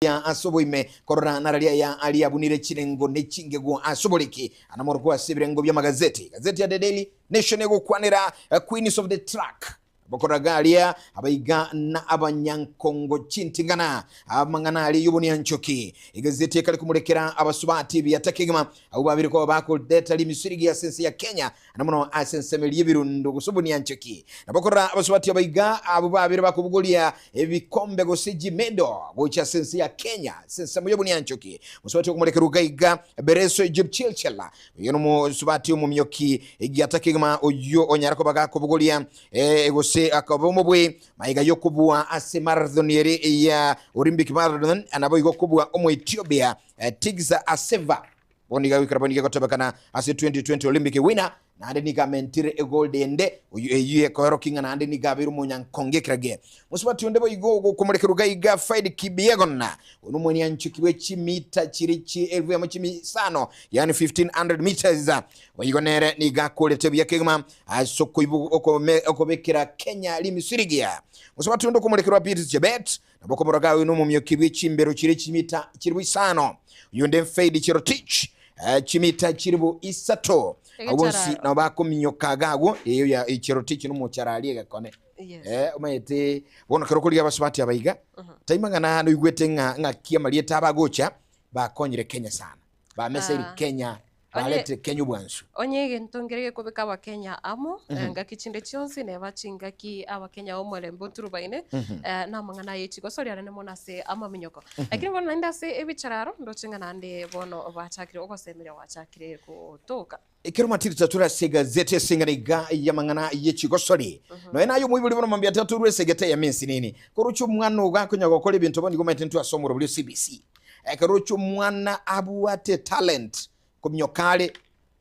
Ase oboime, korora nararia aya aria abunire chirengo ne chingegu ase oboriki, anamorokwo ase ebirengo bi'amagazeti. Gazeti ya The Daily Nation egokwanera Queens of the Track, bokoraga aria abaiga na abanyankongo chinting'ana, amang'ana aria y'obonianchoki. Egazeti ekare komorekera abasubati ebiata kegima abwo babire koba bakoreta rimisu rigiya ase ense ya Kenya na mono ase ensemo eria y'ebirundo gose obonianchoki. Nabo korora abasubati aba iga abwo babere bakobogoria ebikombe gose chimedo gocha ase ense ya Kenya ase ensemo y'obonianchoki. Mosubati okomorekerwa iga iga Bereso Jepchirchir, oyio nomosubati omomioki egiata kegima oyio onyara koba gakobogoria eh, gose akaba omobui maiga y'okobua ase marathon ere ya Olympic marathon naboigo kobua Omoethiopia eh, Tigsa Assefa. Bono nigo agoikera bono nigo egotebekana ase 2020 Olympic winner naende nigo amentire egold ende oyo eyio ekoerokia ng'a naende nigo abeire omonyankonge ekerage. Mosubati onde boigo ogokomorekerwa iga iga Faith Kipyegon oyo nomwenianchoki bwe chimita chiri chi elfu emo chimi isano yaani 1500 meters boigo nere nigo akorete buya kegima ase okoibu okome okobekera Kenya rimisu rigiya. Mosubati onde okomorekerwa Beatrice Chebet Nabo okomoraga oyo nomomioki bwe chimbero chire chimita chilifu isano, oyonde Faith Cherotich eh, chimita chilifu isato. Abwo bonsi Egechararo. nabo bakominyoka iga agwo, eyo ya eh, Cherotich nomocharari egekone. Yes. Eh, omanyete bono kero okorigia abasubati aba iga, taima ng'a na noigwete ng'a ng'aki amarieta abo agocha, bakonyire Kenya sana. Bameseiri Ah. Kenya Onye- Barete Kenya obwansu. Onye egento nkere gekobeka Abakenya amo, engaki chinde chionsi neba chingaki Abakenya omorembe oturubaine, na amang'ana aye chigosori arende mono ase amaminyoko. Lakini bono naende ase ebichararo, ndoche ng'a naende bono bachakire ogosemeria gwachakire gotoka. Ekero matirita tore ase egazeti ase eng'ana iga y'amang'ana ye chigosori, nonya naye omoibori bono mambia tatorwe ase egete eyemo ensinini. Koroche omwana ogo akonya gokora ebinto bono nigo omanyete intwe ase omorobori o CBC. Ekero oroche omwana abwate etalent kominyoka are,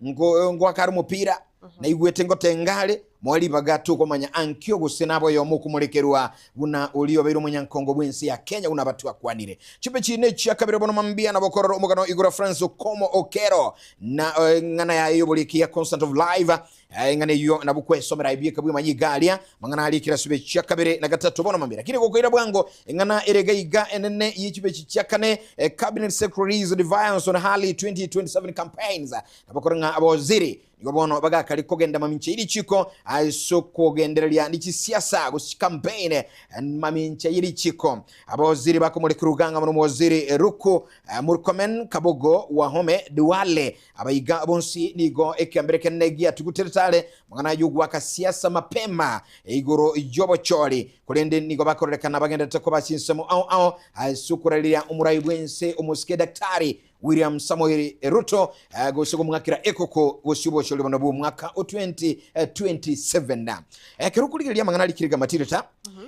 ngo ngoaka are omopira, naigwete ngotenga are, moe ribaga tokomanya ankio gose nabe oyomo okomorekerwa buna oria obeire omonyankongo bw'ense ya Kenya buna abatwakwanire. Chipechi nechia kabere bono mambia nabo okorora omogano igoro Francis Okomo Okero na eng'ana yaye y'oboriki ya Constant of Life Eng'ana eyio nabo kwesomera ebieka bw'emanyi iga aria, amang'ana aria ekero ase chia kabere na gatato bono mambia. Lakini gokoira bwango eng'ana ere iga iga enene ye chibechi chia kane, Cabinet Secretaries Defiance on Early 2027 Campaigns. Nabo kore ng'a abawaziri nigo bono bagakari kogenda mamincha ye richiko ase okogendereria ne chisiasa gose chicampaign mamincha ye richiko. Abawaziri bakomorekerwa iga ng'a bono omowaziri Ruku Murkomen, Kabogo, Wahome, Duale, Abaiga bonsi nigo ekiambere kenene giatuguterete are amang'ana y'ogoaka siasa mapema igoro y'obochori, korende nigo bakorerekana bagenderete koba chinsemo ao ao ase okorareria omorai bw'ense omosike Daktari William Samoei Ruto gose komwakera ekoko gose obochori bono bw'omwaka o 2027. Ekero okorigereria amang'ana arikire gamatireta,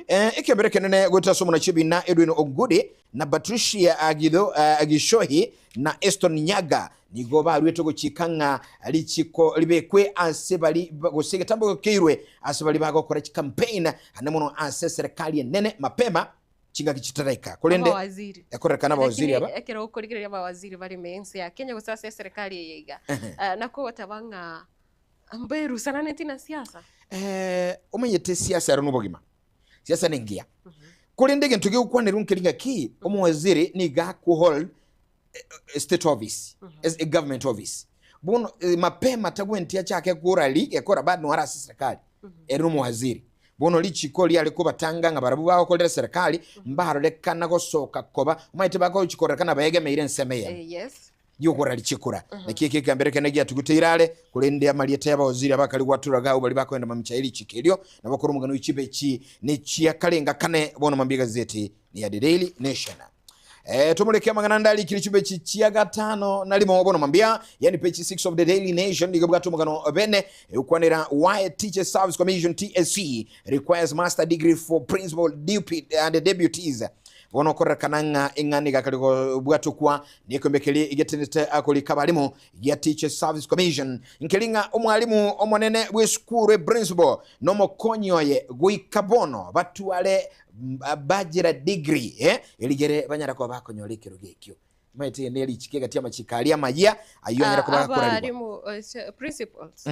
ekiambere kenene goeta ase omonachi ebina Edwin Ogudi na Patricia Gichohi na Eston Nyaga nigo baruete gochika ng'a richiko ribekwe ase bari gose egetambo keirwe ase bari bagokora chicampaign ande mono ase eserekari enene mapema chingaki chitaraika korende Abawaziri. ekorekana abawaziri Lakini aba ekero okorigereria abawaziri bare ime ense ya Kenya gose ase eserekari eye iga, nakogoteba ng'a mberusananeti na siasa. Omanyete siasa ero nobogima, siasa nengiya Korende egento gegokwanerwa nkeri ng'aki, omowaziri nigo akohold state office, as a government office. Bono mapema tagwenti achake korari gekora bado noare ase serikali, ere nomowaziri. Bono richiko riare kobatanga ng'a barabwo bagokorera serikali, mbarorekana gosoka koba, omanyete bagochi kororekana baegemeire ensemo eyemo. Yes. Gi'okoraria chikura. Naki eke ekiambere kende giatuguteire are, korende amarieta y'abawaziri abakare gwatura iga abwo baria bakoenda mamicha ye richiko erio, nabo bakore omogano bwe chibechi ne chia kare ngakane bono mambia egazeti ya The Daily Nation. Eh, tomoreke amang'ana ande arikire chibechi chia gatano na rimo bono mambia, yani page 6 of The Daily Nation nigo ebwate omogano bene egokwanera Why Teachers Service Commission TSC requires master degree for principal deputy and deputies. Bono okorerekana ng'a ing'ana igakare gobwatokwa Nekeombe keria egetenete akorika abalimu gia Teachers Service Commission nkeri ng'a omwalimu omonene bw'esukuru eprinciple na omokonyi oye goika bono batware bachelor degree eh, erigere banyare koba bakonyora ekerogo ekio. Omanyete eye nerichiko egati y'amachiko aria amayia ayio anyare koba gakorarigwa. Abalimu principals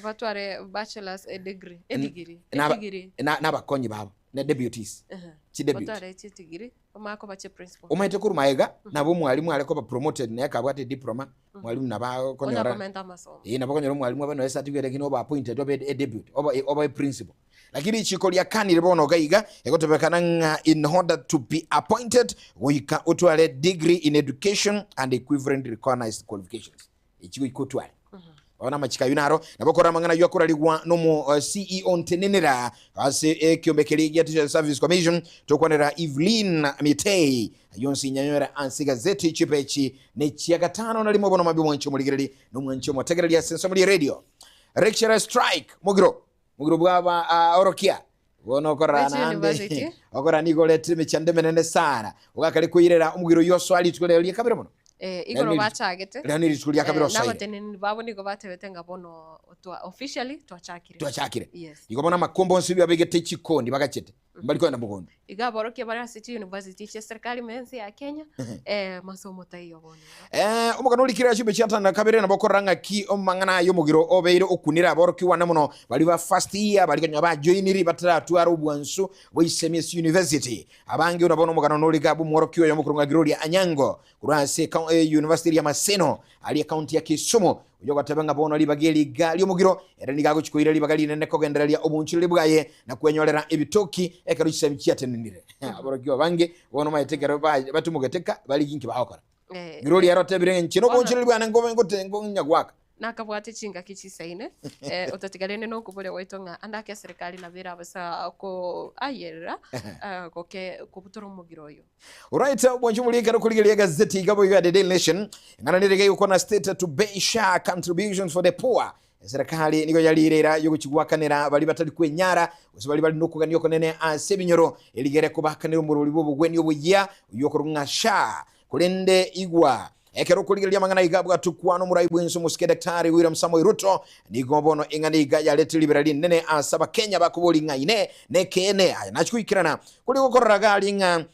batware bachelors degree, edigiri, Naba- edigiri. na- nabakonyi babo, ne deputies, chideputy. Batware chidigiri. Bamanye koba chiprincipal. Omanyete korwa magega, nabo omwalimu are koba promoted naye akabwate ediploma, mwalimu nabo Onya akonyora komenta amasomo. eh, nabo okonyora omwalimu abe noe certificate lakini oba appointed obe e deputy, oba oba eprincipal. Lakini richiko riakanire bono iga iga, egotebekana ng'a in order to be appointed, goika otware degree in education and equivalent recognized qualifications. Echi goika otware. Bono amachiko ayio naro, nabo okora amang'ana ayio akorarigwa nomo CEO ntenenera ase ekiombe keria gia Teachers Service Commission, tokwanera Evelyn Mitei. Ayio onsi nyanywere ase egazeti chipechi ne chia gatano na rimo bono mambia omwanchi omorigereri na omwanchi omotegereri ase ensemo rie radio. Lecturer strike mogiro mogiro bwaba orokia bono okorora Which naende university? okorora nigo oretire emechando emenene sana ogakare koirera omogiro oyio osoa rituko riaye ria kabere mono Eh, igoro Neri- bachagete. riria ne rituko ria kabere Eh, osoire nabateneneri babo nigo batebete ng'a bono twa officially twachakire. twachakire Yes. igo bono amakombe onsi babegete chikoni bagachete mbari kogenda mogondo Iga aborokia bare ase chiuniversity chia serikali ime ense ya Kenya, eh, masomo taiyo bono iga. Eh, omogano orikire ase emechi atano na kabere nabo okorora ng'aki amang'ana aya omogiro obeire okunire aborokigwa ane mono baria ba first year baria konya bajoiniri bataratwara obwansu bwa isemi ase university. Abange buna bono omogano norige abwo omworokia oyomo korwa ng'a Gloria Anyango korwa ase university eria ya Maseno aria ekaunti ya Kisumu Oyio ogoteba ng'a bono ribaga eri iga ri'omogiro, ere nigo agochia koira ribaga rinene kogendereria obonchoreri bwaye na kwenyorera ebitoki ekero chisemi chiatenenire. Aborokigwa abange bono omanyete ekero batumogete ka barigie inki bagokora. Birori ere otebire ng'a inche nobonchoreri bwane nkobe ngote ngonya goaka. Nakabwate chingaki chisaine, otatiga rende nokoboria gwaito ng'a ande ake eserekari nabo erabasa koayerera goke kobutora omogiro oyo. Alright, obwancho bori ekero korigereria egazeti iga boigo ya The Daily Nation, eng'ana nere iga egokwana state to pay SHA contributions for the poor. Eserekari nigo yarire era yogochi goakanera baria batari kwenyara gose baria bari nokogania okonene ase ebinyoro erigere kobakanera omorori bw'obogwenia oboyia oyio okorokwa ng'a SHA. Korende igwa Ekero okorigereria amang'ana iga abwatukwa nomorai bw'ense omosike Daktari William Samoei Ruto, nigo bono eng'ana iga yaretire ribera rinene ase abakenya bakobori ng'a inee nekeene aya nachi goikerana koria gokorora gari ng'a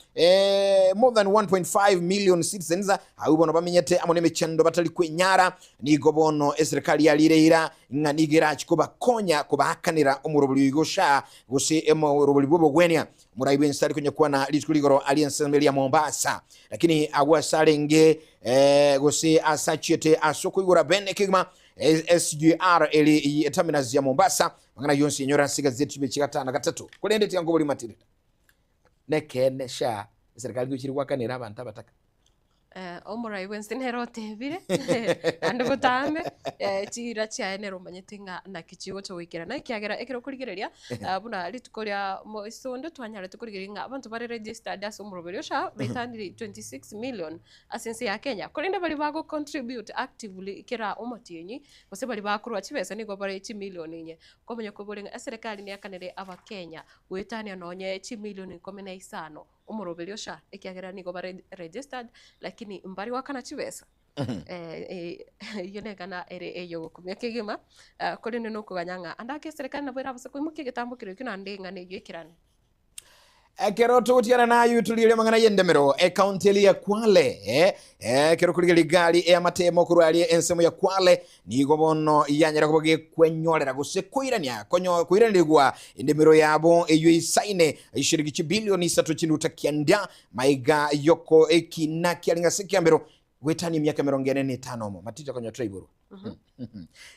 more than 1.5 million citizens abwo bono bamenyete amo nemechando batari kwenyara nigo bono eserekari yarire eira ng'a nigo erachi kobakonya kobaakanera omorobori oigo SHA gose omorobori bw'obogwenia Morai bw'ense tari konyekwana rituko rigoro aria ensemo eria Mombasa, lakini agwo ase arenge eh, gose ase achiete ase okoigora bene kegima SGR eri terminus ya Mombasa mang'ana yonsi enyora ase egazeti chibe chigatano na gatato korende tiga nkobori matirida nekeene sha eserikali ngochire gwakanera abanto abataka Omorai bwensi nere otebire, naende botambe, chiira chiaye nere omanyete ng'a naki chigocha goikerana, ekiagera ekero okorigereria buna rituko ria moiso onde twanyarete korigereria ng'a abanto bare registered ase omoroberi o SHA baitanire 26 million ase ense ya Kenya. Korende baria bago contribute actively kera omotienyi, gose baria bakorwa chibesa nigo bare chimilion inye. Komanya kobori ng'a eserekari neakanere abakenya goetania nonye chimilion ikomi na isano. omoroberio SHA ekiagera nigo bare registered lakini mbari goakana chibesa eyio negana ere eyogokumia kegima korende nokoganya ng'a ande ake eserekari nabo erabase koimokia egetambo keria ekio naende eng'ana eyio ekerane. Ekero togotigana naye torigereria amang'ana y'endemero ekaunti eria ya Kwale eh, ekero korigereria egari y'amatemo korwa aria ensemo ya Kwale Nigo bono yanyare koba gekwenyorera gose koirania konyo koiranerigwa endemero yabo eyio eisaine ishirigi chibilioni isato chinuta kianda maiga yoko ekina kiarenge ase ekiambero goetania emiaka emerongo ene na etano omo matito konya traiborwa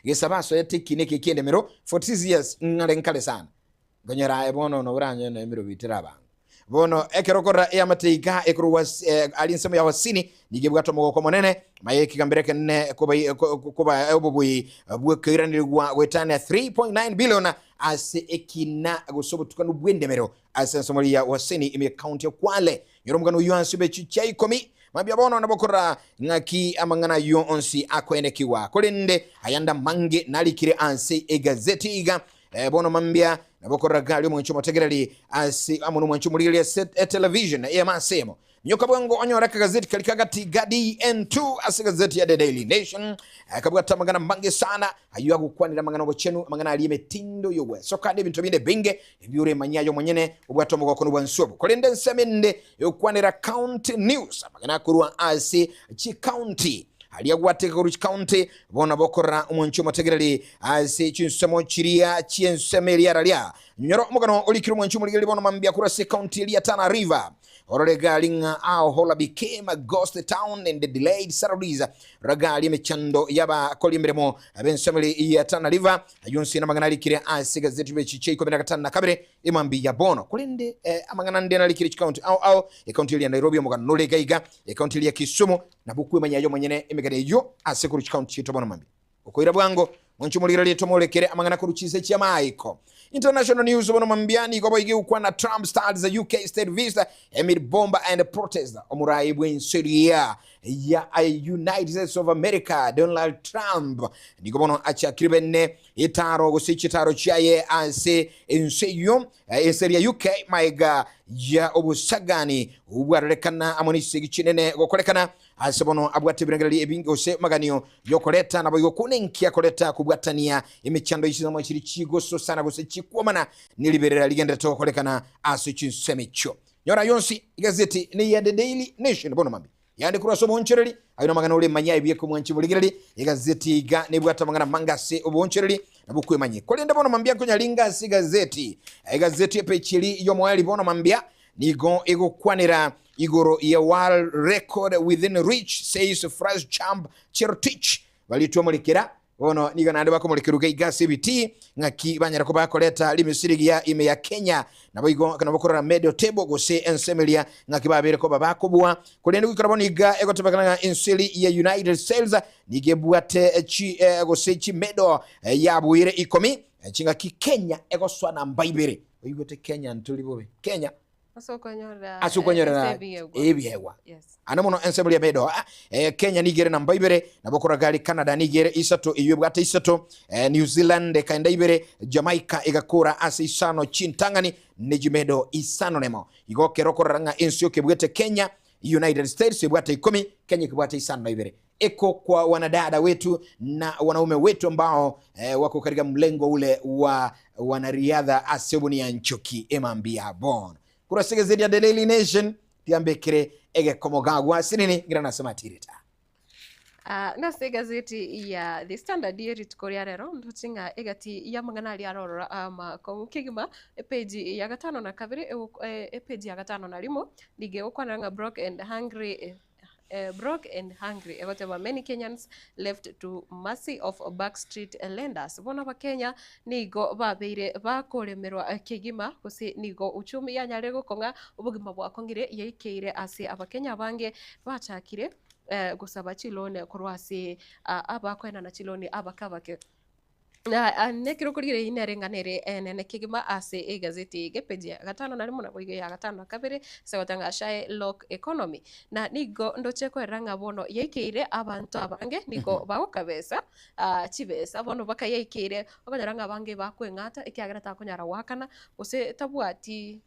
gesaba asoete ekina eke kiendemero 46 years ng'are nkare sana Nkonyora aye bono noboranyore na emerobo etere abango. Bono ekero okorora eamate iga ekorwa aria ensemo ya Hosini, nigo ebwate omogoko omonene, maye ekegambero ekenene koba obobui bw'okoiranerigwa goetania 3.9 billion ase ekina gose obotukanu bw'endemero ase ensemo ya Hosini ime ekaunti ya Kwale. Nyora omogano oyio ase emechi chia ikomi. Mambia bono nabo okorora ng'aki amang'ana ayio onsi akoenekigwa. Korende ayande amange narikire ase egazeti iga Bono mambia nabo okorora gari omwancho omotegereri ase amo nomwancho omorigereria ase etelevision eyemo ase eyemo. Minyoka bwango onyore akagazeti karia kagati ga DN2 ase egazeti ya The Daily Nation kabwate amang'ana amange sana ayio agokwanera amang'ana obochenu amang'ana aria emetindo y'ogwesoka na ebinto binde ebinge ebio oremanye aye omonyene obwate omogoko na obwansu obo. Korende ensemo ende egokwanera County News amang'ana akorwa ase chicounty. Aria gwateka korwa chikaunti, bono bokorora omwanchi omotegereri ase chinsemo chiria chi'ensemo eria araria. Nyora omogano orikire omwanchi omorigereria bono mambia korwa ase ekaunti eria Tana River. Orore gari ng'a Ahola became a ghost town and delayed salaries. Rora gari emechando y'abakori emeremo b'ensemo eria ya Tana River. Ayio onsi namang'ana arikire ase egazeti y'echiche ikomi na gatano na kabere emambia ya bono. Korende amang'ana ande narikire chikaunti ao ao, ekaunti eria ya Nairobi omogano nore iga iga, ekaunti eria ya Kisumu Nabo okwemanya aye omonyene emegano eyio ase korwa chikaunti chiaito bono mambia. Okoira bwango, mwanche omorigereria tomorekere amang'ana korwa chinse chi'amaiko. International news bono mambia nigo boigo egokwana Trump starts a UK state visit amid bomber and protest. Omorai bw'ense eria ya United States of America Donald Trump nigo bono achakire bene etaro gose chitaro chiaye ase ense eyio Ense eria UK maega ya obosagani bwarorekana amo nechisegi chinene gokorekana ase bono abwate ebirengererio ebinge gose maganio yokoreta naboigo kunenkia koreta kobwatania emechando y'chisemo chiri chigososana gose chikwomana neriberera rigenderete gokorekana ase chinsemo echio. Nyora yonsi egazeti neya The Daily Nation bono mambia. Yande korwa ase oboonchoreri, ayio namang'ana oremanye aye bweka omwanchi borigereri, egazeti iga nebwate amang'ana amange ase oboonchoreri, nabo okwemanye. Korende bono mambia nkonyaringa ase egazeti. Egazeti epeji eri y'omoerio bono mambia nigo egokwanera igoro ya World Record Within Reach Says Fresh Jump Cherotich baritwe omorekera Bono nigo naende bakomorekerwa iga ase ebitii, ng'aki banyare koba koreta rimisu rigiya ime ya Kenya. Naboigo nabo korora medal table gose ensemo eria ng'aki babeire koba bakobua. Korende goikera bono iga egotebekana ng'a ense eri ya United States nigo ebwate chi gose chimedal yabuire ikomi ching'aki Kenya egosoa namba ibere. Oigwete Kenya ntori bobe. Kenya. Ase okonyorera Ase okonyorera ase ebiegwa. ebiegwa. Yes. Ande mono ensemo eria Medo, eh, Kenya nigo ere namba ibere, nabo okoraga aria Canada nigo ere isato, eyio ebwate isato, eh, New Zealand ekaenda ibere, Jamaica egakora ase isano chintang'ani ne chimedo isano nemo. Igo ekero okorora ng'a ense okebwete Kenya, United States ebwate ikomi, Kenya ekebwate isano na ibere. Eko kwa wanadada wetu na wanaume wetu ambao eh, wako katika mlengo ule wa wanariadha ase obonianchoki emambia bono. Korwa ase egazeti ya The Daily Nation tiambekire egekomo gagwa asinini ngira nase matirita. Ah, nase egazeti ya The Standard ye rituko ria rero ndoche ng'a egati y'amang'ana aria arorora amakong'u kegima epeji ya gatano na kabere ego- eh, epeji ya gatano na rimo nigo egokwanera ng'a broke and hungry eh, Broke and hungry egoteba many Kenyans left to mercy of backstreet lenders. Bono abakenya nigo babeire bakoremerwa kegima gose nigo uchumi yanyarire gokong'a obogima bwakong'ire yaikeire ase abakenya abange bachakire gosaba chiloan korwa ase abakoenana chiloan abake abake. Na nekero okorigereria nere eng'ana ere enene kegima ase egazeti eye epeji ya gatano na rimo naboigo eya gatano na kabere ase ogoteba ng'a Shy Lock Economy. Na nigo ndoche koerera ng'a bono yaikeire abanto abange nigo bagokabesa chibesa bono mpaka yaikeire okonyora ng'a abange bakoeng'ata ekiagera takonyara goakana gose tabwati.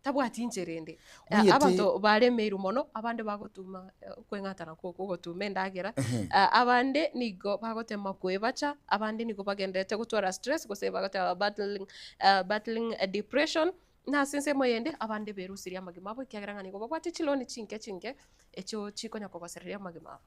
tabwati inchera ende. Omanyete- Abanto baremeirwe mono, abande bagotuma okweng'ata nakwo okwo ogotuma endagera, abande nigo bagotema koebacha, abande nigo bagendererete gotwara stress gose bagoteba battling battling depression, na ase ensemo eyende abande berusirie amagima abo ekiagera ng'a nigo babwate chiloni chinke chinke echio chikonya kogosereria amagima abo.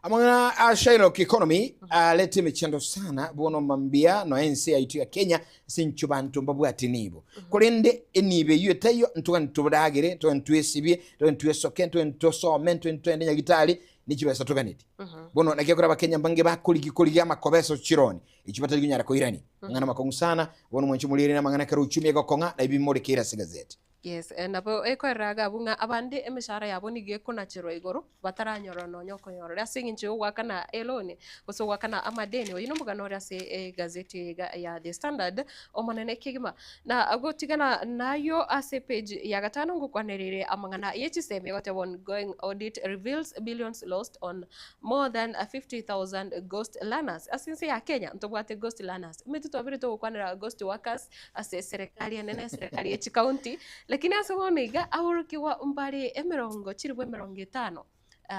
Amang'ana a Shylock Economy arete emechando sana bono mambia noe ense yaito ya Kenya ase incho banto mbabwate nibo. Korende enibo eyio etaiyo ntogani todagere, ntogani twesibie, ntogani twesoke, ntogani tosome, ntogani togende nyagitari ne chibesa toganeti. Bono naki ekero abakenya mbange bakorigi korigia amakobeso chironi echio batari konyara koirania. Amang'ana amakong'u sana bono mwanche moriere namang'ana ekero uchumi egokong'a na ebi morekeire ase egazeti. Yes, nabo ekorera iga abwo ng'a abande emeshahara yabo nigo ekonacherwa igoro, bataranyora nonya okonyorora ase eng'encho ya ogoakana eloan, gose ogoakana amadeni. Oyio nomogano ore ase egazeti eye iga ya The Standard, omonene kegima. Na gotigana nayio ase epage ya gatano ngokwanerire amang'ana ye chisemi egoteba ongoing audit reveals billions lost on more than 50,000 ghost learners. Ase ense ya Kenya ntobwate ghost learners, omanyete twabire togokwanera ghost workers, ase eserekari enene, eserekari ye chikaunti, lakini ase bono iga aborokigwa mbare emerongo chilifu emerongo etano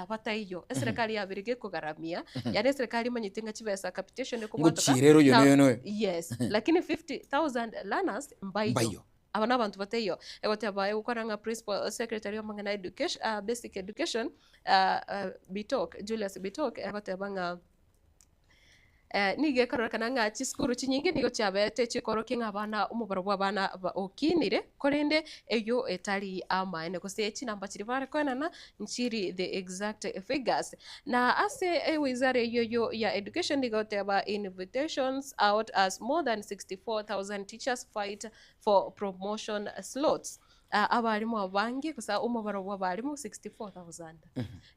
bataiyo, eserekari yabere gekogaramia, yaani eserekari emanyete ng'a chibesa capitation ekobwatoka Ngochirera oyo na noyo noyo. yes, lakini 50,000 learners mbaiyo. Mbaiyo. Aba nabanto bataiyo, egoteba egokwana ng'a principal secretary omong'ina education, basic education, Bitok, Julius Bitok, egoteba ng'a nigo ekororekana ng'a chisukuru chinyinge nigo chiabete chikorokia ng'a abana omobaro bwa abana okinire, korende eyio etari amaene gose chinamba chiria bare koenana nchiri the exact figures. Na ase ewizara eyio eyio ya education nigo egoteba invitations out as more than 64,000 teachers fight for promotion slots. Abalimu abange gose omobaro bw'abalimu 64,000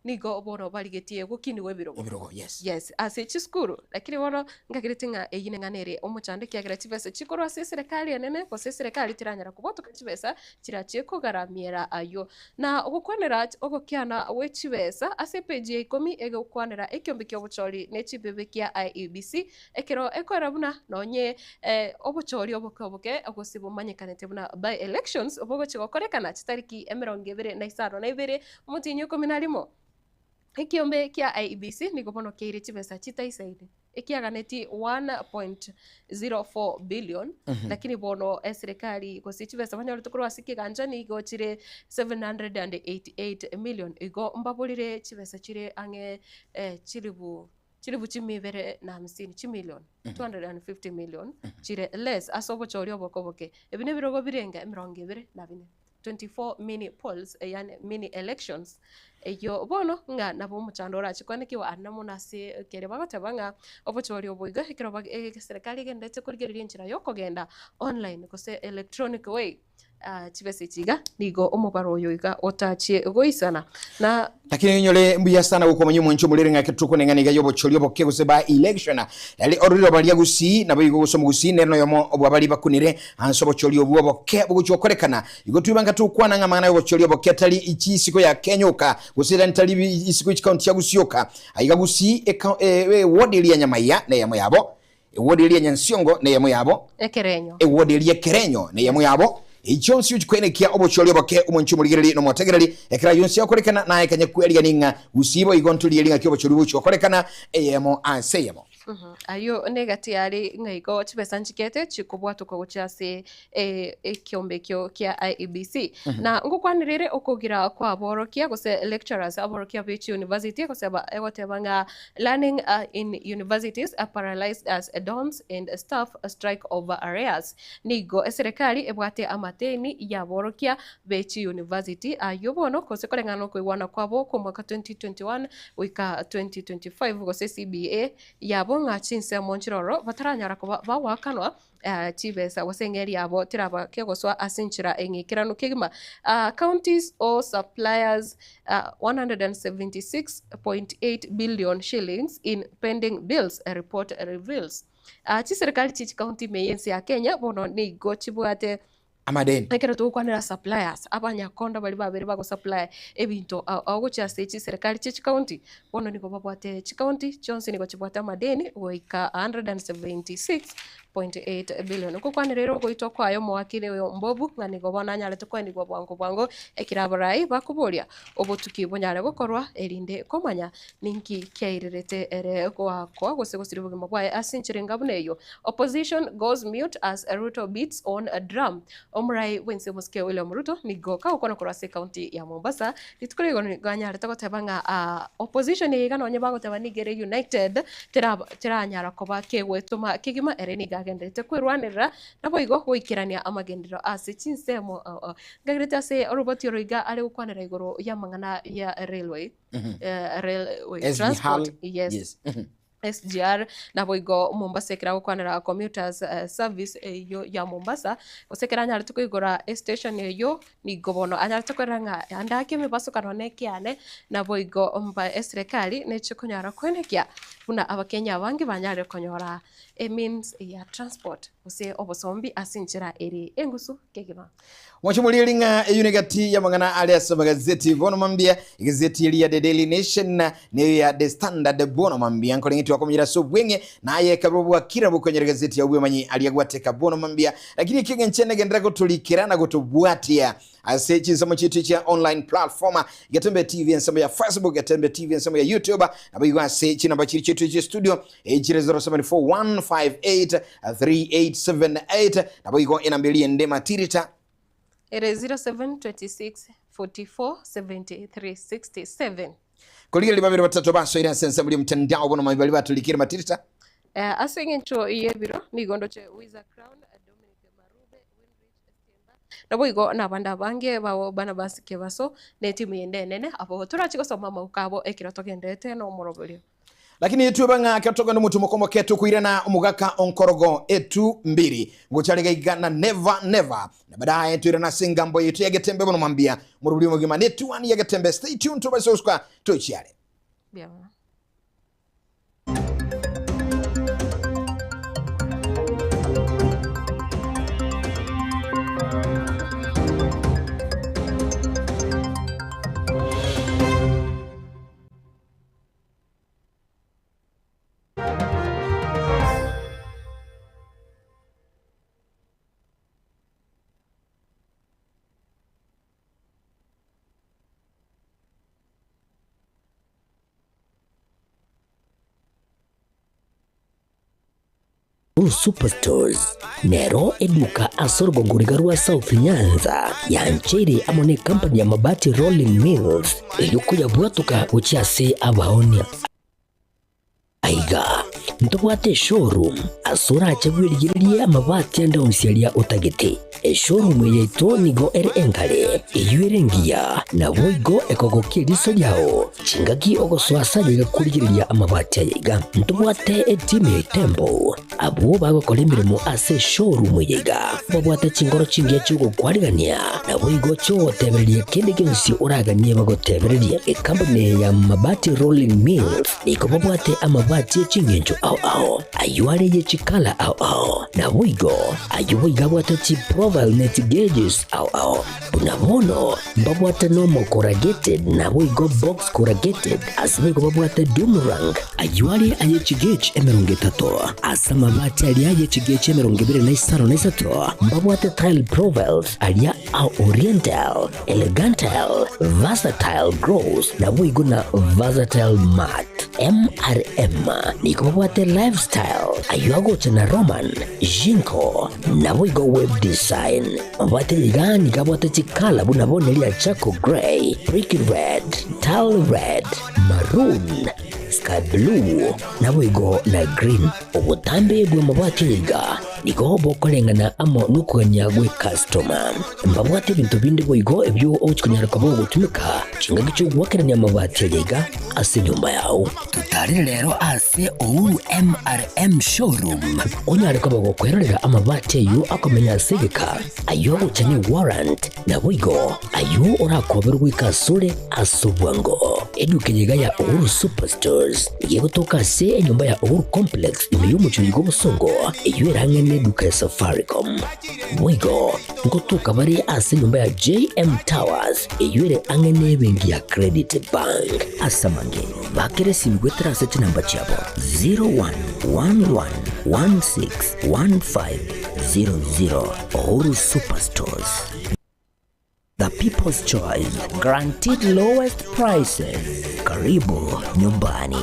nigo bono barigetie gokinigwa ebirogo. Ebirogo, yes. Yes, ase chisukuru. Lakini bono nkagereti ng'a eyio neng'ana ere omochando ekiagera chibesa chikorwa ase eserekari enene gose eserekari teranyara kobotoka chibesa chirachie kogaramiera ayio. Na ogokwanera ogokiana gwe chibesa ase epeji ya ikomi egokwanera ekiombe ki'obochori ne chimbibe kia IEBC ekero ekoera buna nonye obochori oboke oboke gose bomanyekanete buna by elections bogochia gokorekana chitariki 25 omotienyi o ikomi na rimo. Ekiombe kia IEBC nigo bono keire chibesa chitaisaine, ekiaganetie 1.04 billion, lakini bono eserekari gose chibesa banyorete korwa ase ekegancha nigo chire 788 million. Igo mbaborire chibesa chire ang'e chilifu chilifu chimia ibere na hamsini, chimilion 250 million chire less ase obochori oboke oboke. Ebi nebirogo birenge emerongo ebere na bine. 24 mini polls, yaani mini elections, eyio bono ng'a nabo omochando orache koenekiwa aria mono ase keria bagoteba ng'a obochori obo iga ekero ba eserekari egenderete korigereria enchera ya okogenda online gose electronic way, chibesa echi iga nigo omobaro oyo iga otachie goisana na. Lakini onyore mbuya sana gokomanya omwancho omorere ng'ake tokwane ng'a niga y'obochori oboke gose by election. Eri ororiroba ria Gusii naboigo gose omogusii nere noyomo obwa baria bakunire anse obochori obwo oboke bogochia gokorekana. Igo twibanga tokwana ng'a amang'ana y'obochori oboke tari chisiko ya Kenya oka gose tari tari isiko chicounty chia Gusii oka. Aiga Gusii eka eward eria ya Nyamaiya neyemo yabo. Ewodi eria Nyansiongo neyemo yabo. Ekerenyo. Ewodi eria Ekerenyo neyemo yabo. Eyi chionsi ochikwenekia obochori oboke, omonche omorigereri na omotegereri, ekero ayio onsi agokorekana, naye kanya kwerigani ng'a gusii boigo ntorigerie ng'aki obochori bogochia gokorekana, eyemo ase eyemo. Ayio negati yare ng'a igo chibesa nchikete chikobwatokwa gochia ase ekiombe ekio kia IEBC. Na ngokwanera ere okogira kwa aborokia gose lecturers, aborokia be chiuniversity gose egoteba ng'a Learning in universities paralysed as dorms and staff strike over arrears. Nigo eserekari ebwate amateni y'aborokia be chiuniversity ayio bono gose koreng'ana nokoigwana kwabo kw'omwaka 2021 goika 2025 gose CBA yabo ng'a chinsemo nchiroro bataranyara koba bagoakanwa chibesa gose eng'eria yabo teraba kegosoa ase enchera eng'ikeranu kegima. Counties owe suppliers 176.8 billion shillings in pending bills, a report reveals. Chiserikali chie chikaunti ime y'ense ya Kenya bono nigo chibwate Amadeni. Ekero togokwanera suppliers, abanyakonda baria babere bagosupply ebinto ao ao gochia ase chiserikali chie chikaunti, bono nigo babwate chikaunti chionsi nigo chibwate amadeni goika 176.8 billion. Ngokwanera ere ogoitwa kwaye omowakili oyo Mbobu ng'a nigo bono anyarete koenigwa bwango bwango ekero abarai bakoboria obotuki bonyare gokorwa erinde komanya ninki kiairerete ere goakwa gose gosiria obogima bwaye ase enchera enga buna eyio. Opposition goes mute as Ruto beats on drum. Omorai bw'ense omosike William Ruto nigo kagokwana korwa ase ecounty ya Mombasa rituko rigo nigo anyarete goteba ng'a opposition eye iga nonye bagoteba nigo ere united teranyara koba kegwetoma kegima ere nigo agenderete kwerwanerera naboigo goikerania amagenderero ase chinsemo Nkagerete ase oroboti oro iga are gokwanera igoro y'amang'ana ya railway, railway SGR, transport, yes. yes. SGR, naboigo Mombasa ekero agokwanera commuters service eyio ya Mombasa, gose ekero anyarete koigora estation eyio, nigo bono anyarete korora ng'a ande ake emebasokano nekiane, naboigo mba eserekari neche konyara koenekia buna abakenya abange banyarire konyora emeans ya transport gose obosombi ase enchera ere engusu kegima. Mwache morieri ng'a eyio negati y'amang'ana are ase amagazeti bono mambia, egazeti eria ya The Daily Nation neyo ya The Standard bono mambia nkoreng'e twakomanyera ase obweng'e naye ekabere bwakira bokonyora egazeti ya obwemanyi aria gwateka bono mambia lakini eki'engencho negenderera gotorikera na gotobwatia ase chinsemo chiaito chia online platform Getembe TV ensemo ya Facebook Getembe TV ensemo ya YouTube naboigo ase chinamba chiri chiaito chia studio echire 0741583878 naboigo enamba eria ende matirita. Ere 0726 44 73 67. Korigereria babere batato basoire ase ensemo ri'omotandao bono mambia baria batorikire matirita. Ase engencho y'ebiro nigo ndoche Wiza Crown, Dominic Marube, Winrich Simba, naboigo nabande abange bao Barnabas Kebaso na etimu yende enene abwo torache gosoma amauko abo ekero togenderete nomoroberio. Lakini etweba ng'a ekero tokogenda omotumo omoke tokoirana omogaka onkorogo etu mbiri ngocha riga iga na never never na baadaye toirana ase engambo yaito ya getembe bono mambia morobori omogima ne etuani ya getembe stay tuned tobaise gosuka tochiare. Mbuya mono. Uhuru Superstores nero eduka ase orogongo riga rwa South Nyanza yancheire amo ne company ya Mabati Rolling Mills erio koyabwatoka gochia ase abaonia. Aiga ntobwate eshowroom ase orache bwerigererie amabati ande onsi aria otagete. Eshowroom eye yaito nigo ere engare, eyio ere engiya, naboigo ekogokia eriso riao chingaki ogosoa ase aye iga korigereria amabati aya iga. Ntobwate etimu ya Itembo, abwo bagokora emeremo ase eshowroom eye iga, babwate chinkoro chingiya chi'ogokwarigania, naboigo chi'ogotebereria kende gionsi oraganie bagotebererie. Ekampuni eye ya Mabati Rolling Mills nigo babwate amabati e ching'encho ao ao, ayio are ye chikala ao ao, naboigo ayio boigo abwate chiprofile ne chigeges ao ao. Buna bono mbabwate normal corrugated naboigo box corrugated, ase boigo babwate doom rank, ayio are aye chigauge 30, ase amabati aria aye chigauge 25 mbabwate tile profiles aria a oriental, elegantal, versatile gloss naboigo na versatile matte. MRM nigo babwate lifestyle ayio agocha na Roman, Jinko naboigo web design. Mabwate iga nigo abwate chikala buna bono eria charcoal grey, brick red, tile red, maroon, sky blue naboigo na green. Obotambe bw'amabati aya iga nigo bokoreng'ana amo nokogania gw'ekastoma. Mbabwate ebinto binde boigo ebio ogochia konyara koba ogotumeka chingaki chi'ogoakerania amabati aya iga ase enyomba yao. Totarire rero ase Uhuru MRM Showroom onyare koba gokwerorera amabati ayio akomenya ase egeka, ayio agocha ne warrant, Naboigo ayio orakoberwe goika asore ase obwango. Eduka eye iga ya Uhuru Superstores nigo egotoka ase enyomba ya Uhuru Complex ime y'omochie oiga obosongo, eyio ere ang'e neduka ya Safaricom. Boigo ngotoka bare ase enyomba ya JM Towers eyio ere ang'e nebenki ya Credit Bank. Ase amange, bakera esimi goetera ase chinamba chiabo 0111161500. Uhuru Superstores, the people's choice, guaranteed lowest prices. Karibu nyumbani.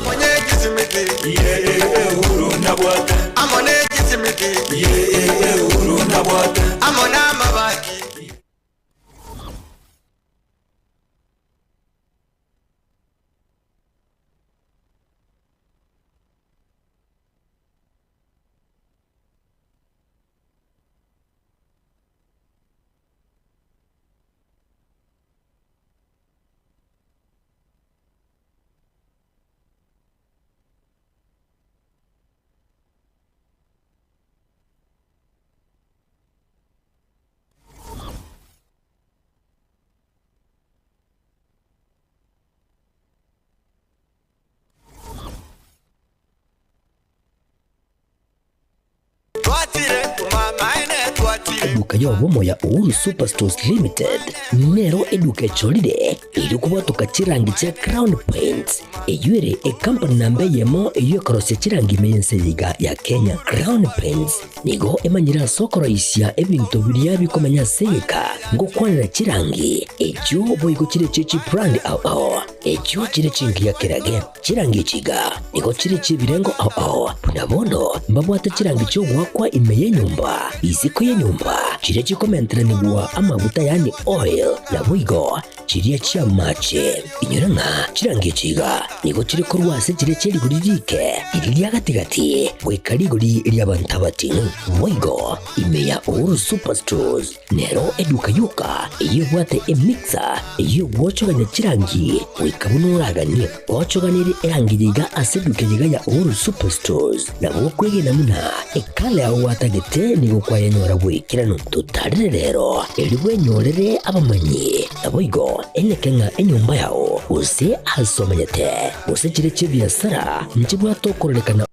Eduka y'obomo ya Uhuru Superstores Limited nero eduka echorire erio kobwatoka chirangi chia Crown Paints eyio ere ekampani namba eyemo eyio ekorosia chirangi ime y'ense eye iga ya Kenya. Crown Paints nigo emanyire ase okoroisia ebinto biria bikomenya ase egeka ngokwanera chirangi echio boigo chire chie chibrand ao ao echio chire chingiya kerage. Chirangi echi iga nigo chire chi'ebirengo ao ao, buna bono mbabwate chirangi chi'ogoakwa ime y'enyomba, isiko y'enyomba. chiria chikomenteranigwa amaguta yaani oil, naboigo chiria chi'amache. Inyora ng'a chirangi echi iga nigo chire korwa ase chiria chie rigori riike, riria ria gati-gati, goika rigori ri'abanto abating'u. Boigo ime ya Uhuru Superstores nero eduka yoka eyio ebwate emixer eyio egwochogania chirangi goika buna oraganie. Ochoganirie erangi eye iga ase eduka eye iga ya Uhuru Superstores, nabo okwegena buna ekala yao gwatagete nigo kwayenyora goikeranu. Totarire rero erio bwenyorere abamanyi, naboigo eneke ng'a enyomba yao gose ase omenyete, gose chire chi'ebiasara nchibwate okororekana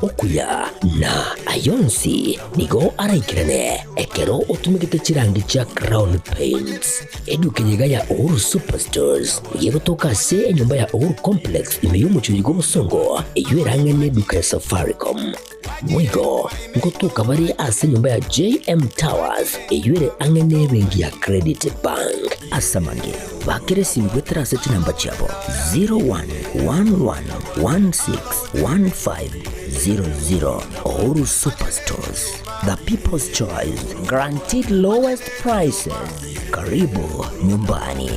Okuya na ay'onsi nigo araikerane ekero otumegete chirangi chia Crown Paints. Eduka eye iga ya Uhuru Superstores nigo egotoka ase enyomba ya Uhuru Complex ime y'omochie oyo bw'obosongo eyio erang'e neduka ya Safaricom. Boigo ngotoka bare ase enyomba ya JM Towers eyio ere ang'e nebenki ya Credit Bank. Ase amange, bakera esimi goetera ase chinamba chiabo 0111161500. Uhuru Superstores, the people's choice, guaranteed lowest prices. Karibu nyumbani.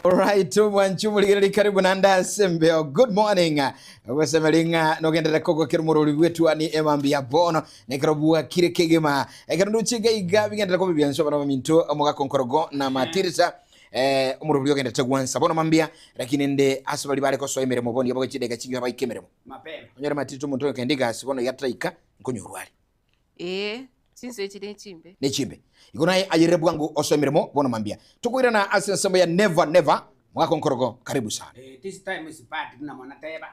Alright, mwanchi omorigereri karibu nande ase embeo. Good morning. Ogosemeri ng'a nogenderere kogokera omorori bwetwani emambi ya bono nekero bwakire kegima. Ekero ndoche iga iga bigenderere koba ebianso abana baminto omogaka onkorogo na matirisa eh, omorori ogenderete gwansa bono mambia lakini nde ase bari bare kosoa emeremo bono iga bagochia chidakika chingiya baike emeremo. Mapema. Onyore matirisa omonto okenda egasi bono iga ataraika nkonyorwa are. Ee, chinsa echi nechimbe. Nechimbe. Igo naye ayerere bwango osoe emeremo bono mambia. Tokoirana ase ensemo ya never never Mogaka onkorogo karibu sana. Eh, this time is bad buna mwana teba.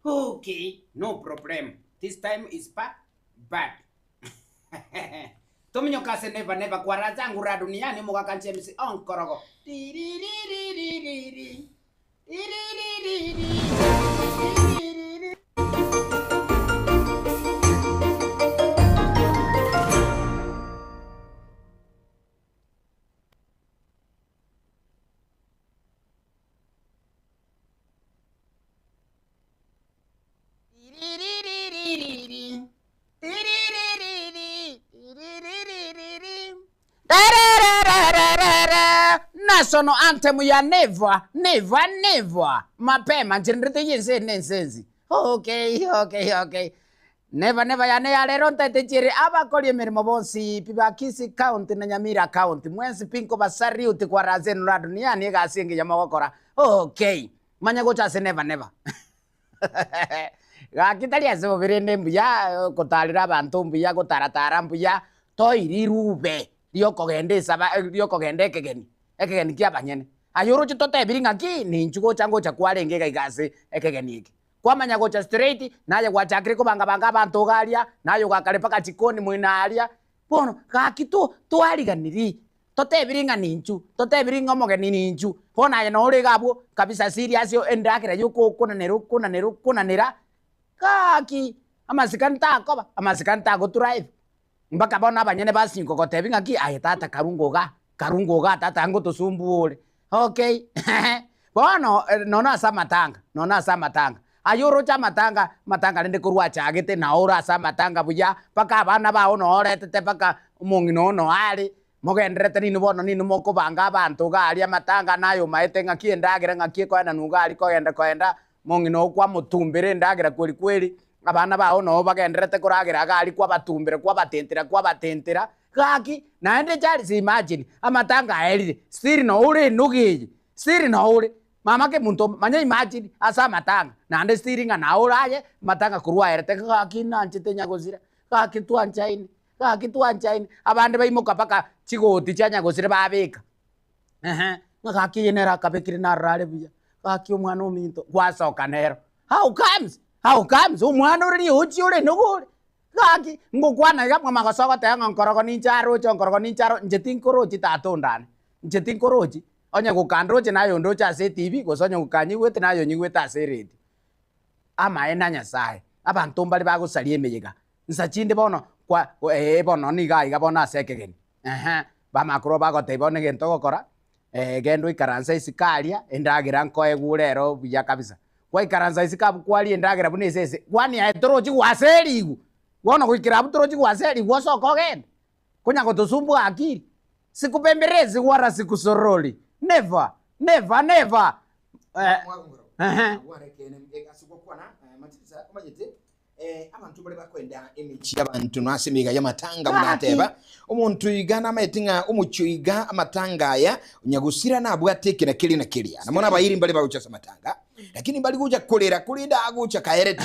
Okay, no problem. This time is ba bad. Tominyoka ase never never kwara zangu ra duniani omogaka James onkorogo. Tiririririri. Tiririririri. Tiririririri. National anthem ya never never never mapema nchire ndete yense ere nensensi okay okay okay never never yane ya rero ntaete chiere abakori emeremo bonsi pi ba Kisii county na Nyamira county mwensi pi nkobasariuti kwara ase enura duniani egasi engiya mogokora okay manya gocha ase never never Gaki tari ase bobe rende mbuya gotarera abanto mbuya, gotaratara mbuya, toi rirube riokogenda esaba riokogenda ekegeni, ekegeni kia abanyene. Aye oroche totebiri ng'aki ninchu gocha ngocha kwarenge iga iga ase ekegeni eke. Kwamanya gocha straight, naye gwachakire kobanga banga abanto iga aria, naye ogakare mpaka chikoni moino aria, bono gaki to twariganirie. Totebiri ng'a ninchu, totebiri ng'a omogeni ninchu, bono aye nore iga abwo kabisa serious endagera yoka okonanera okonanera okonanera, gaki amasikani takoba, amasikani tagotura iga. Mpaka bono abanyene basinyi kogotebia ng'aki aye tata karunga igaa, karunga igaa tata ngotosumbua ore, okay bono nonya ase amatanga, nonya ase amatanga, aye oroche amatanga, amatanga rende korwa achagete nao ore ase amatanga buya, mpaka abana bao noo oretete mpaka omong'ina oo noo are. Mogendererete ninwe bono ninwe mokobanga abanto iga aria amatanga naye omaete ng'aki endagera ng'aki ekoenanwa iga aria kogenda koenda mong'ina oo kwamotumbera endagera kweri kweri, abana bao noo bagendererete koragera iga aria kwabatumbera kwabatentera kwabatentera gaki naende Charles imagine amatanga aerire still noo ore enogi eye still noo ore mama kemunto manya imagine ase amatanga naende still ng'a nao ore aye amatanga korwa aerete gaki nanchete nyagosira gaki twanchaine. Gaki twanchaine, abande baimoka mpaka chigoti chia nyagosire babeka, ehe, ng'a gaki eye nere akabekire narora are buya, gaki omwana ominto, gwasoka nero, how comes, how comes, omwana ore riochi ore nigo ore? Gaki, ngokwana iga mwamagoso ogoteba ng'a nkorogo ninche aroche, onkorogo ninche aro, inche tinkorochi tata ondane, inche tinkorochi, onye gokandoche naye ondoche ase etibi, gose onye gokanyigwete naye onyigwete ase eredio. Amaene a Nyasaye, abanto mbare bagosaria emeyega, nsa chinde bono kwa ee bono nigo aiga bono ase ekegeni, ehe, bamakorwa bagotebia bono egento ogokora, genda oikaranse isiko aria, endagera nkoegwe rero buya kabisa. Gwaikaransa isiko abwo kwaria endagera buna esese, kwani aye torochi gwaserigwe? Bono goikera abwo torochi gwaserigwe osoke ogende? Konya gotosumbua akili? Sikubembelezi wala sikusorori, never, never, never. Ehe. Abanto baria bakoenda emechie y'abanto na ase emeyega y'amatanga buna ateba, Omonto iga namaete ng'a omochie oiga amatanga aya nyagusira nabwate eke na keria na keria. Na mono abairi mbare bagocha ase amatanga, lakini mbari gocha korera korende agocha kaerete.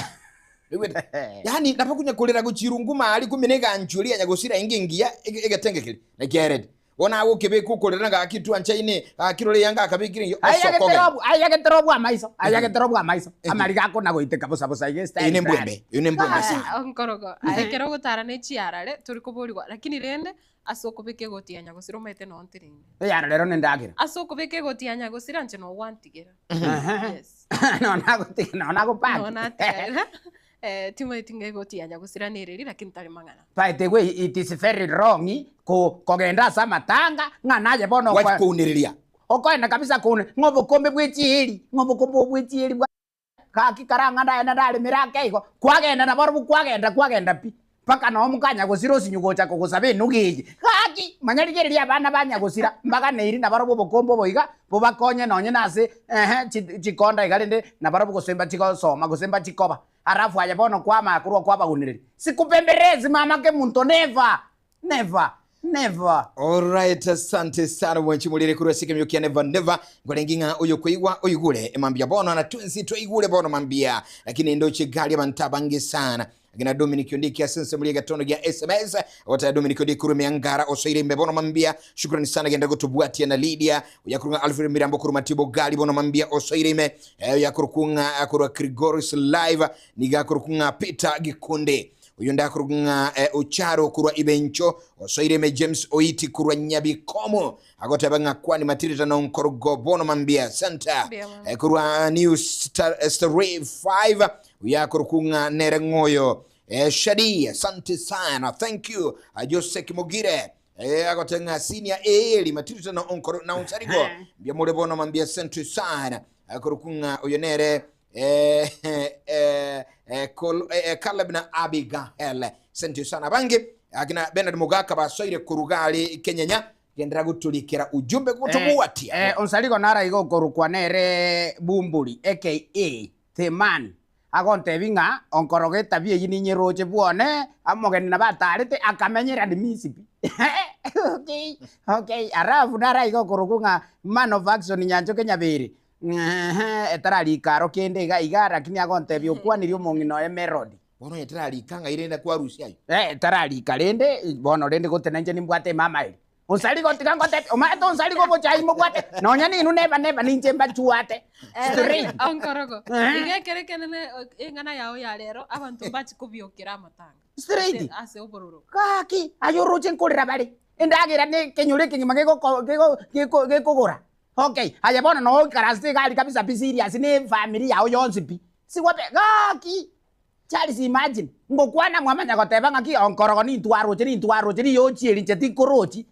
Oigwete? Yaani nabo konya korera gochia irungu maari kumbe na eganchwa eria ya nyagusira enge engiya egetenge keria nakiaerete. Bono agokebeka okorera gaki twanchaine, gaki rora eyanga akabekire engiya, osoka ogende. Aiyagetera obwo amaiso, aiyagetera obwo amaiso, amariga akona goiteka bosa bosa iga Eyo estyle nembwembe, fulani. eyo nembwembe sana. Onkorogo, ekero ogotara ne chiarare tori koborigwa, lakini rende ase okobeka egoti ya nyagosira omanyete noo nteneine. Eyarare ero nendagera. Ase okobeka egoti ya nyagosira inche nogwantigera. Yes. Nonya Noo nagopaki. natigarera. Timanyeti ng'a egoti ya nyagosira nereri lakini tari mang'ana. By the way it is very wrong ko kogenda ase amatanga ng'a naye bono Gwachi kounereria. Okoenda kabisa koune ng'a obokombe bwe chieri, ng'a obokombe obwo bwe chieri bwa gaki kara ng'a ndaye ndaremere ake igo, kwagenda nabarobwo kwagenda kwagenda pi, mpaka noo mokanyagosira osinyu gocha kogosaba enuga eye. Gaki! Manya rigereria abana ba nyagosira mbaganeiri nabarobwo obokombe obo iga, bobakonye nonye nase ehe chi chikonda iga rende nabarobwo gose mbachigosoma gose mbachikoba. Alafu aye bono kwamanya korwa kwabagunereria. Sikubembelezi mama kemunto never! Never! Never! Alright, asante sana mwanchi morire korwa ase ekemio kia Never Never. Nkorenge ng'a oyokoigwa oigure mambia bono na twensi twaigure bono mambia. Lakini ndoche gari abanto abange sana. Akina Dominic Ondiki ase ensemo ria egetondo gia SMS. Ogoteba Dominic Ondiki korwa Emeangara osoire ime bono mambia. Shukrani sana genda gotobwatia na Lydia. Oyakorwa ng'a Alfred Mirambo korwa Matibo gari bono mambia osoire ime. Oyakorwa ng'a korwa Grigoris Live niga akorokwa ng'a Peter Gikunde. Oyonde akorokwa ng'a Ocharo korwa Ibencho osoire ime James Oiti korwa Nyabikomo agoteba ng'a kwani matirita nonkorogo bono mambia Center Mbuya mono. korwa New Star, Story 5 oyo akorokwa ng'a nere ng'oyo Shadi asante sana thank you Jose Kimogire agoteba ng'a senior Eli matirita na onkoro na onsarigo mbuya more bono mambia asante sana akorokwa ng'a oyo nere Caleb na Abigael sentio sana abange akina Bernard Mogaka basoire koruga ari Kenyenya gendera gotorikera ujumbe gotobwatia Onsarigo naro iga okorokwa nere Bumburi aka The Man agontebia ng'a onkoroga etabia eyio ninyeroche bwone omogeni nabo atarete akamenyera Nimisi pi okay okay alafu naro iga okorokwa ng'a Man of Action Nyanchoke Nyabere Eeh, etararika aro kende iga iga, lakini agontebia okwanirie omong'ina oye Melody. Bono onye terarika ng'ai rende kwarusia ayio? Eh, etararika rende, bono rende gose nainche nimbwate emama eri. Onsarigo tiga ngotebie, omanyete onsarigo obochai mobwate, nonya ninwe neba neba ninche mbachuate. Straight. Onkorogo. Eh. Iga ekero ekenene eng'ana yao ya rero abanto mbachi kobiokera amatanga. Straight. Ase, ase obororo. Gaki, aye oroche nkorera bare, endagera ne ekenyoro ekegima gegoko gego geko gekogora. Okay, aye bono noo oikaransete iga aria kabisa pi serious ne efamiri yao yonsi pi. Sigwabe gaki! Charles imagine, ngokwana mwamanya goteba ng'aki onkorogo nintwaroche nintwaroche riyochi eri inche tinkorochi.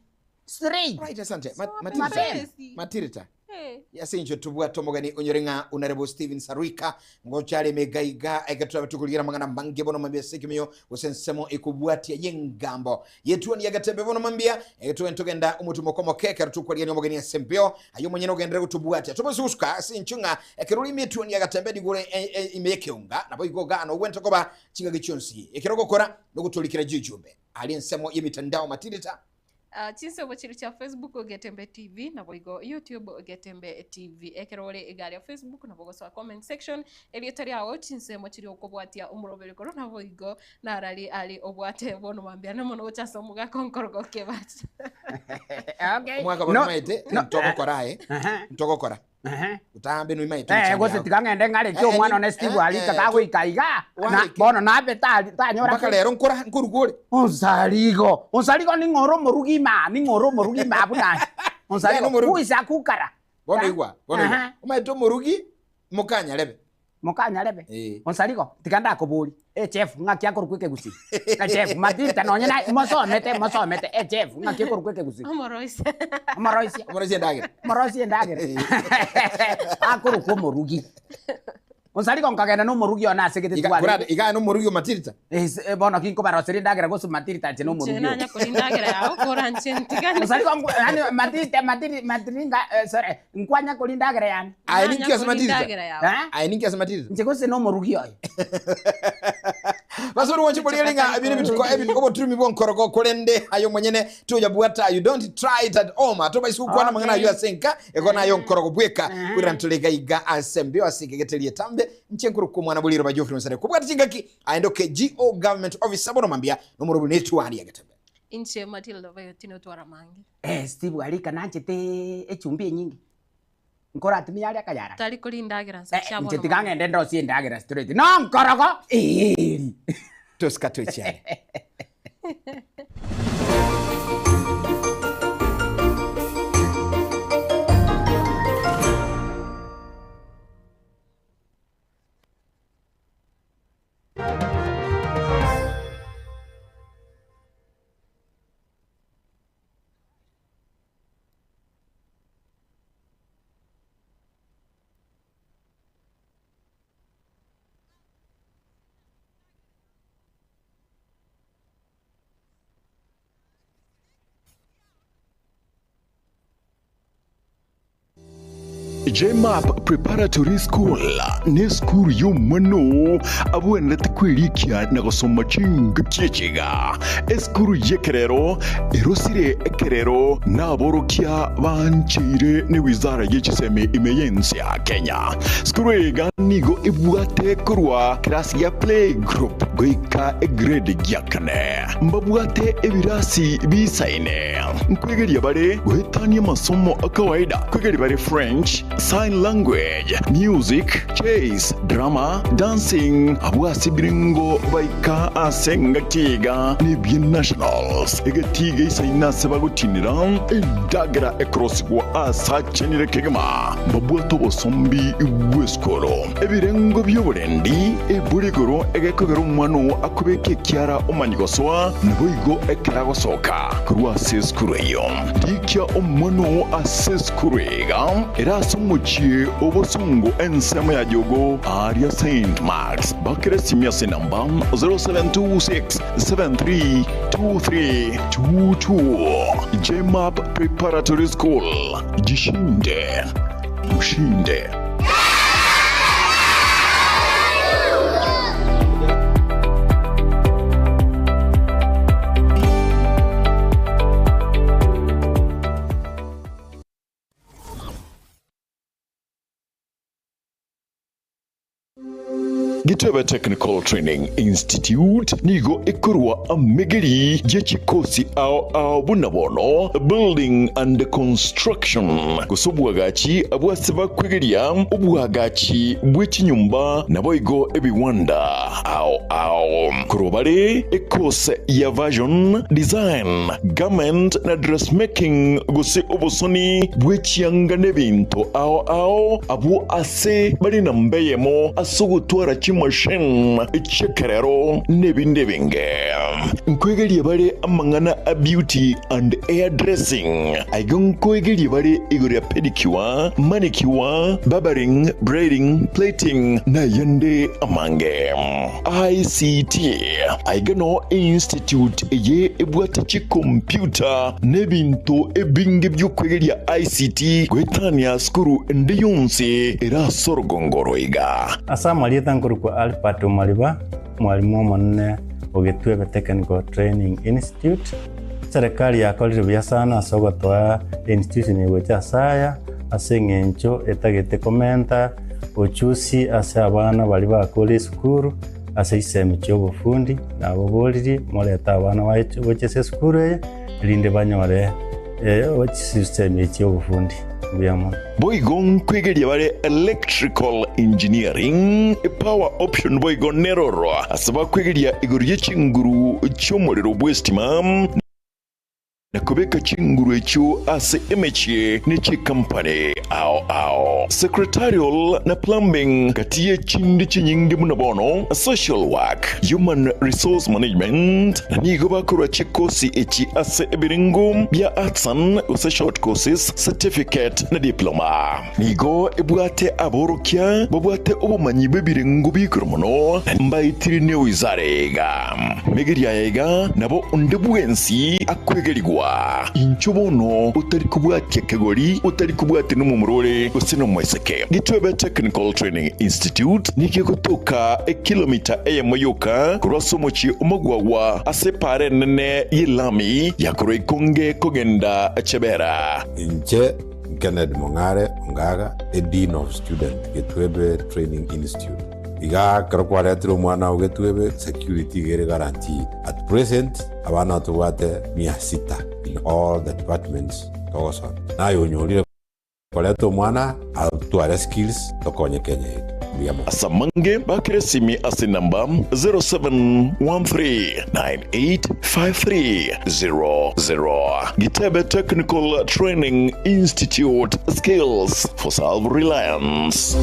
Straight. Right, asante. Soa Matirita. mapesi. Matirita. Eh. Ase inche tobwate omogeni onyore ng'a Honorable Stephen Sarwika ngocha are emega iga ekero turabe tokorigia amang'ana amange bono mambia ase ekemiyo gose ensemo ekobwatia y'engambo Yetuoni agatebia bono mambia, Egetwe ntogenda omotumo omoke ekero tokwariania omogeni ase embeo, aye omonyene ogenderere gotobwatia. Tobase gosuka ase inchwe ng'a ekero ore ime etuoni agatembea nigo ore ime y'ekeonga, naboigo iga nogwenerete koba chingaki chionsi. Ekero ogokora nogotorikera chichumbe aria ensemo y'emitandao matirita. Chinsemo chiria chia Facebook Getembe TV naboigo YouTube Getembe TV. Ekero ore iga aria Facebook nabo ogosoa comment section erieta riao chinsemo chiria okobwatia omoroberi korwa naboigo Narari are obwate bono mambia na mono gocha ase omogaka onkorogo kebacha. Okay. Omwaka bono No, maete no, ntogokora aye Aha. ntogokora. Ehe. Botambe noimaete Eh, emechando gose yao. tiga ng'ende ng'areke Eh, eh, omwana one Steve eh, Arika eh, kagoika iga, na Wareke. bono nabe tari tanyora Mpaka rero nkora nkoruga ore. Onsarigo, Onsarigo ning'o ore omorugi ima, ning'o ore omorugi ima abwo naye. Yaani Onsarigo, omorugi. who is a kukara? Bono Eh? igwa, bono igwa. Aha. Omaete omorugi mokanyarebe. Mokanyarebe. Eh. Onsarigo, tiga ndakobori. Echef ng'aki akorokwa ekegusii. Echef, Matilda nonye na mosomete, mosomete, echef ng'aki ekorokwa ekegusii. Omoroisia. Omoroisia. Omoroisia endagera. Omoroisia endagera. Akorokwa omorugi. Onsarigo nkagenda na omorugi one ase gete Iga tware. kurade iga no omorugi o Matilda. Eh, bono kinkobaroseria endagera gose Matilda inche na omorugi Inche oyo. nanya koria endagera yao, koranche ntigane. Onsarigo nku- yaani Matilda, Matilda, Matiringa, eh, sorry, nkwanya koria endagera yane. Aye Nanya ninki ase koria Matilda? endagera yao. Eh? Aye ninki ase Matilda? Inche gose na omorugi oyo. Basore wanche bori ringa ebintu bituko ebintu oboturumi bwonkorogo korende ayo mwenyene toyabwata you don't try it at home atobaisa gokwana amang'ana Okay. ayo ase enka ego nayo nkorogo bweka kwirantorega iga ase mbio ase ekegeteria etambe nche nkorokwa omwana bwa riroba Geoffrey Musare kobwata chingaki aende oke GO government officer bono mambia nomorobi netwari agetembe. Inche Matilda Obayo tinotwara mange. Eh, Steve Arika nanchete echumbi enyinge. Nkoratumia aria akayara. Tari koria endagera nsa Eh, chia inche bono tiga mono. ng'ende ndosie endagera straight. No nkorogo eri. Tosika toichiare. JMAP Preparatory School ne skuru y'omwano abwenerete kwerikia na gosoma chinga chiechiga. Eskuru y'ekerero erosire ekerero naborokia bancheire ne wizara y'echisemi ime y'ensi ya Kenya. Skuru ega nigo ebwate korwa class ya play group goika egrade ya kane. Mbabwate ebirasi bisaine. Nkwegeria bare goetania masomo a kawaida. Kwegeria bare French, sign language, music, chess, drama, dancing, abwasi biringo baika ase ngatiga ni bien nationals. Egetiga isaina ase bagotinera endagera ekorosigwa ase achenire kegima. Mbabwate obosombi bw'esikoro. Ebirengo by'oborendi eburigoro egekogera omwana oo akobeka ekiara omanyi gosoa naboigo ekera gosoka korwa ase esikuru eyo. Rikia omwana oo ase esikuru iga era ase omochie obosongo ensemo ya jogo aria Saint Marks. Bakere simia ase namba 0726 732322. JMAP Preparatory School. Jishinde ushinde. Gitebe Technical Training Institute nigo ekorwa amegeri y'echikosi ao ao buna bono building and construction gose obwagachi abwase bakwegeria obwagachi bw'echinyomba naboigo ebiwanda ao ao korwa bare ekose ya version design garment na dressmaking gose obosoni bw'echianga n'ebinto ao ao abwo ase bari na mbeyemo ase ogotwara chimashine echekerero n'ebindi ebinge. Nkwegeria bare amang'ana a beauty and air dressing aigo nkwegeria bare igoro ya pedicure, manicure, barbering, braiding, plating na yende amange. ICT aiga no institute eye ebwate chikompyuta n'ebinto ebinge by'okwegeria ICT gwetania skuru ende yonsi erasorogongoro iga. Ase amarieta nkorokwa Albert Omariba, mwalimu omonene o Gitwebe Technical Training Institute. Serikali yakorire buya sana ase ogotoa institution egocha ase aya, ase eng'encho etagete komenta ochusi ase abana baria bakore esukuru, ase chisemi chia obofundi, nabo boririe morete abana gocha ase esukuru eye, erinde banyore chisemi chia obofundi. Mbuya mono. Boigo nkwegeria bare Electrical Engineering, Power Option boigo neroro ase bakwegeria igoro ye chinguru chi'omorero bw'estima na kobeka chinguru echio ase emechie ne chikampani ao ao. Secretarial na Plumbing gati ye chinde chinyinge buna bono Social Work, Human Resource Management na nigo bakorwa chikosi echi ase ebirengo bia Artisan gose Short Courses, Certificate na Diploma. Nigo ebwate aborokia babwate obomanyi bw'ebirengo bi'igoro mono, na mbaetire newizara iga. Megeria aya iga nabo onde bwensi akwegerigwa. Inchuo bono otari kobwatia kegori, otari kobwatia nomomura ore gose nomoiseke. Gitwebe Technical Training Institute nigo egotoka ekilomita eyemo yoka korwa ase omochie o Magwagwa ase epaara enene y'elami ya korwa Ikonge kogenda Chebera. Inche Kennedy Mong'are Ongaga, a Dean of Student, Getwebe Training Institute. Iga ekero kwaretire omwana oo Getwebe, security iga ere guaranteed. At present, abana tobwate mia sita in all the departments togosomia. Naye onyorire koreta omwana atware skills tokonye Kenya yetu. Mbuya mono. Ase amange bakere esimi ase enamba 0713985300. Gitebe Technical Training Institute, Skills for Self-Reliance.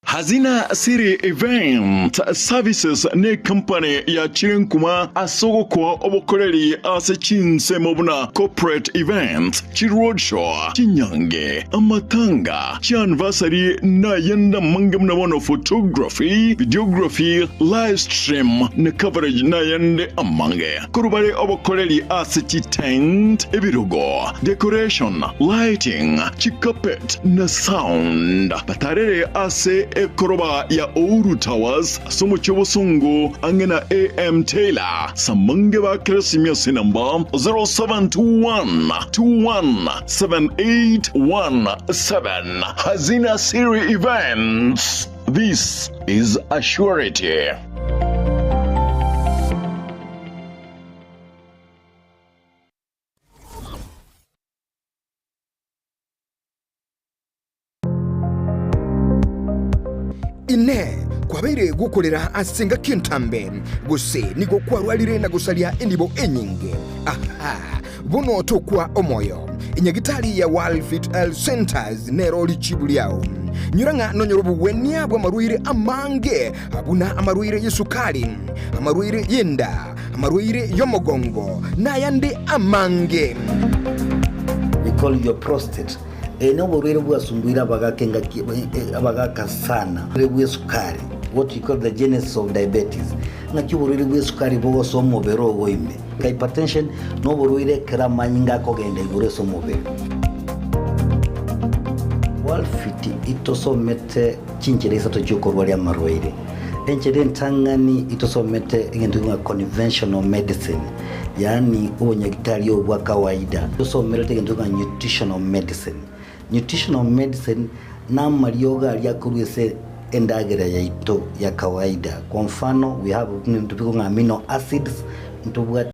Hazina City Event Services necompany yachire nkuma ase ogokoa obokoreri ase chinsemo buna corporate events, chiroadshow, chinyange, amatanga, chianniversary na ayande amange buna bono photography, videography, live stream na coverage na ayande amange. Korwa bare obokoreri ase chitent, ebirogo, decoration, lighting, chicarpet na sound. Batarere ase ekoroba ya Ouru Towers ase omochie obosongo ang'e na AM Taylor. Samange ba Keresimi ase enamba 0721217817. Hazina Siri Events. This is a surety. Inee! Kwabeire gokorera ase engaki entambe, gose nigo kwarwarire na gosaria enibo enyinge? Aha! Bono tokwa omoyo. Enyagitari ya World Fit Health Centers nero richibu riao. Nyora ng'a nonyore obogwenia bw'amarwaire amange, buna amarwaire y'esukari, amarwaire y'enda, amarwaire y'omogongo, na ayande amange. We call your prostate. Eye noborwaire bwasumbuire abagaka engaki abagaka sana. Oborwaire bw'esukari, what we call the genesis of diabetes. Ng'aki oborwaire bw'esukari bogosoa omobere ogo ime. Hypertension noborwaire ekero amanyinga akogenda igoro ase omobere. Worldfit itosomete chinchera isato chiokorwaria amarwaire. Enchera entang'ani itosomete egento ng'a conventional medicine, yaani obonyagitari obo bwa kawaida. Tosomerete egento ng'a nutritional medicine. Nutritional medicine namariogo aria akorwa ase endagera yaito ya kawaida. Kwa mfano, we have ebinto bikong'a amino acids, ntobwate.